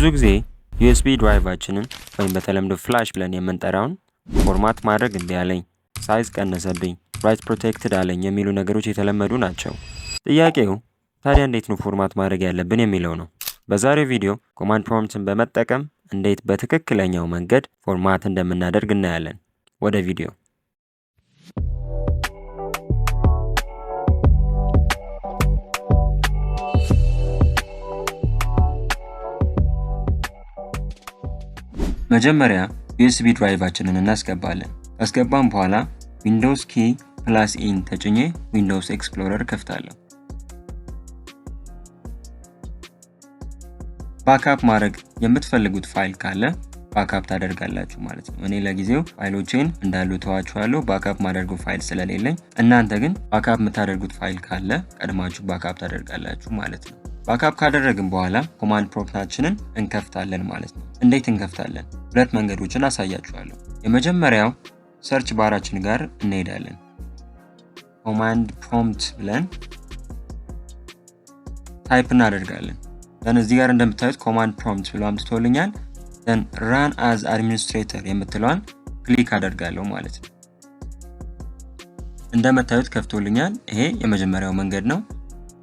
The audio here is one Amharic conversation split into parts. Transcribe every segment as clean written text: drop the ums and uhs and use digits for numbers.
ብዙ ጊዜ USB drive ኣችንን ወይም በተለምዶ flash ብለን የምንጠራውን format ማድረግ እምቢ አለኝ፣ size ቀነሰብኝ፣ write protected አለኝ የሚሉ ነገሮች የተለመዱ ናቸው። ጥያቄው ታዲያ እንዴት ነው format ማድረግ ያለብን የሚለው ነው። በዛሬው ቪዲዮ command prompt ን በመጠቀም እንዴት በትክክለኛው መንገድ format እንደምናደርግ እናያለን። ወደ ቪዲዮ። መጀመሪያ USB drive ኣችንን እናስገባለን። ካስገባን በኋላ Windows key plus E ን ተጭኜ Windows Explorer ከፍታለሁ። Backup ማድረግ የምትፈልጉት ፋይል ካለ backup ታደርጋላችሁ ማለት ነው። እኔ ለጊዜው ፋይሎቼን እንዳሉ ተዋቸዋለሁ፣ backup ማደርገው ፋይል ስለሌለኝ። እናንተ ግን backup የምታደርጉት ፋይል ካለ ቀድማችሁ backup ታደርጋላችሁ ማለት ነው። Backup ካደረግን በኋላ command prompt ኣችንን እንከፍታለን ማለት ነው። እንዴት እንከፍታለን? ሁለት መንገዶችን አሳያችኋለሁ። የመጀመሪያው search bar ኣችን ጋር እንሄዳለን። Command prompt ብለን type እናደርጋለን። Then እዚህ ጋር እንደምታዩት command prompt ብሎ አምጥቶልኛል። Then run as administrator የምትለዋን click አደርጋለሁ ማለት ነው። እንደምታዩት ከፍቶልኛል። ይሄ የመጀመሪያው መንገድ ነው።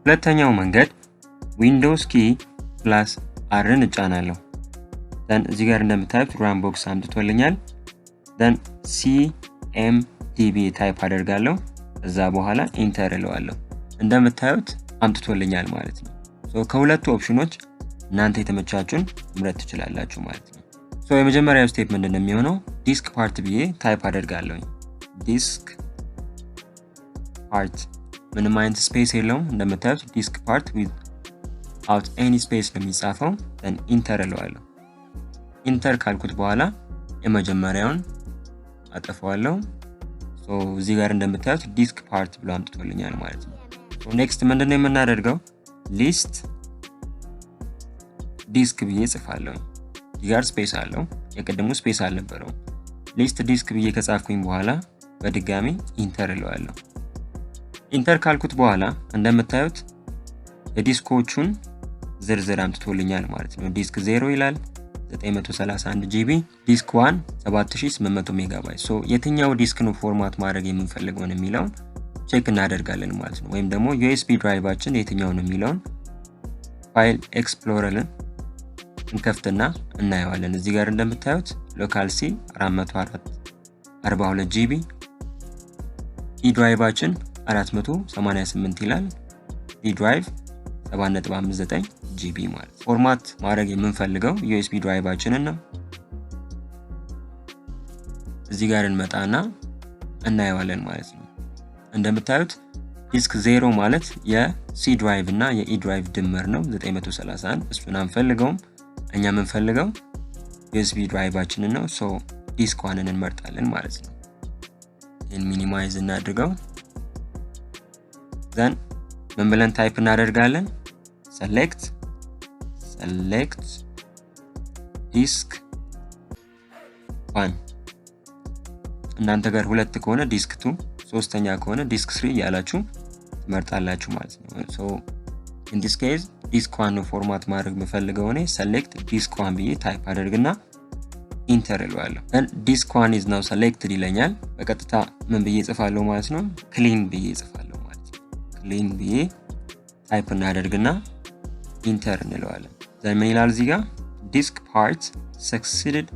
ሁለተኛው መንገድ Windows key plus R ን እጫናለሁ። Then እዚህ ጋር እንደምታዩት run box አምጥቶልኛል። Then CMD ብዬ type አደርጋለሁ። ከዛ በኋላ enter እለዋለሁ። እንደምታዩት አምጥቶልኛል ማለት ነው። ከሁለቱ ኦፕሽኖች እናንተ የተመቻችሁን መምረጥ ትችላላችሁ ማለት ነው። So የመጀመሪያው step ምንድን ነው የሚሆነው? Diskpart ብዬ type አደርጋለሁ። Diskpart ምንም አይነት space የለውም። እንደምታዩት diskpart without any space ነው የሚጻፈው። Then enter እለዋለሁ። Enter ካልኩት በኋላ የመጀመሪያውን አጠፋዋለሁ። እዚህ ጋር እንደምታዩት diskpart ብሎ አምጥቶልኛል ማለት ነው። Next ምንድነው የምናደርገው? List disk ብዬ ጽፋለሁ። እዚህ ጋር space አለው፣ የቅድሙ space አልነበረውም። List disk ብዬ ከጻፍኩኝ በኋላ በድጋሚ enter እለዋለሁ። Enter ካልኩት በኋላ እንደምታዩት የዲስኮቹን ዝርዝር አምጥቶልኛል ማለት ነው። ዲስክ 0 ይላል 931 GB፣ ዲስክ 1 7800 ሜጋባይት። So የትኛው ዲስክ ነው format ማድረግ የምንፈልገውን የሚለውን check እናደርጋለን ማለት ነው። ወይም ደግሞ USB drive ኣችን የትኛው ነው የሚለውን file explorer ን እንከፍትና እናየዋለን። እዚህ ጋር እንደምታዩት local C 442 GB፣ E drive ኣችን 488 ይላል፣ D drive 7.59 GB ማለት። Format ማድረግ የምንፈልገው USB drive ኣችንን ነው። እዚህ ጋር እንመጣና እናየዋለን ማለት ነው። እንደምታዩት ዲስክ 0 ማለት የ C drive እና የ E drive ድምር ነው 931። እሱን አንፈልገውም። እኛ የምንፈልገው USB drive ኣችንን ነው። So disk 1ን እንመርጣለን ማለት ነው። ይህን minimize እናድርገው። Then ምን ብለን type እናደርጋለን? Select disk 1። እናንተ ጋር ሁለት ከሆነ ዲስክ 2፣ ሶስተኛ ከሆነ ዲስክ 3 እያላችሁ ትመርጣላችሁ ማለት ነው። So in this case disk 1 ነው format ማድረግ የምፈልገው እኔ። Select disk 1 ብዬ type አደርግና enter እለዋለሁ። Then disk 1 is now selected ይለኛል። በቀጥታ ምን ብዬ እጽፋለሁ ማለት ነው? Clean ብዬ እጽፋለሁ ማለት ነው። Clean ብዬ type እናደርግና enter እንለዋለን። Then ምን ይላል እዚህ ጋር? Diskpart succeeded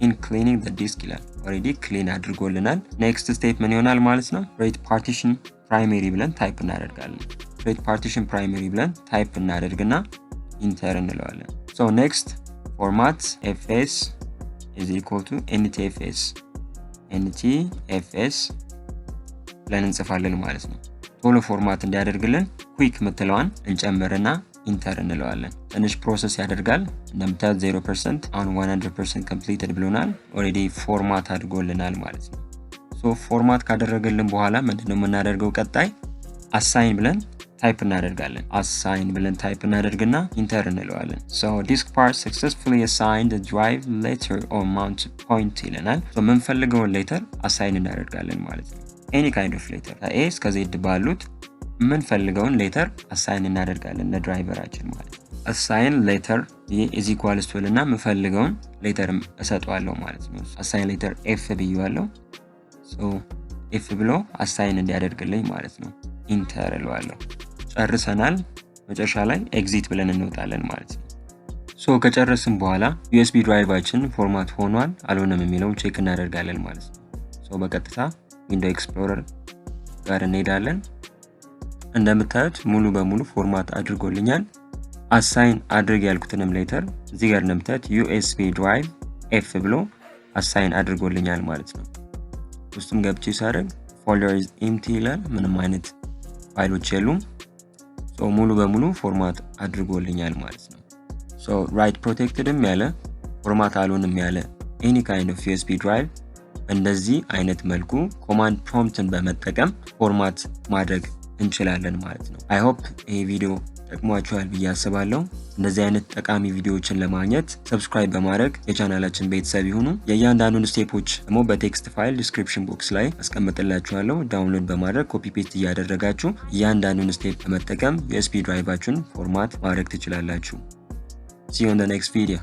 in cleaning the disk ይላል። Already clean አድርጎልናል። Next step ምን ይሆናል ማለት ነው? Create partition primary ብለን type እናደርጋለን። Create partition primary ብለን type እናደርግና enter እንለዋለን። So next format fs is equal to NTFS NTFS ብለን እንጽፋለን ማለት ነው። ቶሎ format እንዲያደርግልን quick ምትለዋን እንጨምርና enter እንለዋለን። ትንሽ process ያደርጋል። እንደምታዩት 0% አሁን 100% completed ብሎናል። Already format አድርጎልናል ማለት ነው። So format ካደረገልን በኋላ ምንድነው የምናደርገው? ቀጣይ assign ብለን type እናደርጋለን። Assign ብለን type እናደርግና enter እንለዋለን። So diskpart successfully assigned drive letter or mount point ይለናል። So የምንፈልገውን letter assign እናደርጋለን ማለት ነው። Any kind of letter ከ A እስከ Z ባሉት የምንፈልገውን letter assign እናደርጋለን ለ driver ኣችን ማለት ነው። Assign letter is equals to እና የምፈልገውን letter እሰጠዋለሁ ማለት ነው። Assign letter F ብዬዋለሁ። So F ብሎ assign እንዲያደርግልኝ ማለት ነው። Enter እለዋለሁ። ጨርሰናል። መጨረሻ ላይ exit ብለን እንወጣለን ማለት ነው። So ከጨረስን በኋላ USB drive ኣችን format ሆኗል አልሆነም የሚለውን check እናደርጋለን ማለት ነው። So በቀጥታ Window Explorer ጋር እንሄዳለን። እንደምታዩት ሙሉ በሙሉ format አድርጎልኛል። Assign አድርግ ያልኩትንም letter እዚህ ጋር እንደምታዩት USB drive F ብሎ assign አድርጎልኛል ማለት ነው። ውስጡም ገብቼ ሳደርግ folder is empty ይላል። ምንም አይነት ፋይሎች የሉም። ሙሉ በሙሉ format አድርጎልኛል ማለት ነው። So write protected ም ያለ፣ format አልሆንም ያለ any kind of USB drive እንደዚህ አይነት መልኩ command prompt ን በመጠቀም format ማድረግ እንችላለን ማለት ነው። I hope ይሄ ቪዲዮ ጠቅሟችኋል ብዬ አስባለሁ። እንደዚህ አይነት ጠቃሚ ቪዲዮዎችን ለማግኘት subscribe በማድረግ የቻናላችን ቤተሰብ ይሁኑ። የእያንዳንዱን step ኦች ደግሞ በ text file description box ላይ አስቀምጥላችኋለሁ። Download በማድረግ copy paste እያደረጋችሁ እያንዳንዱን step በመጠቀም USB drive ኣችሁን format ማድረግ ትችላላችሁ። See you on the next video.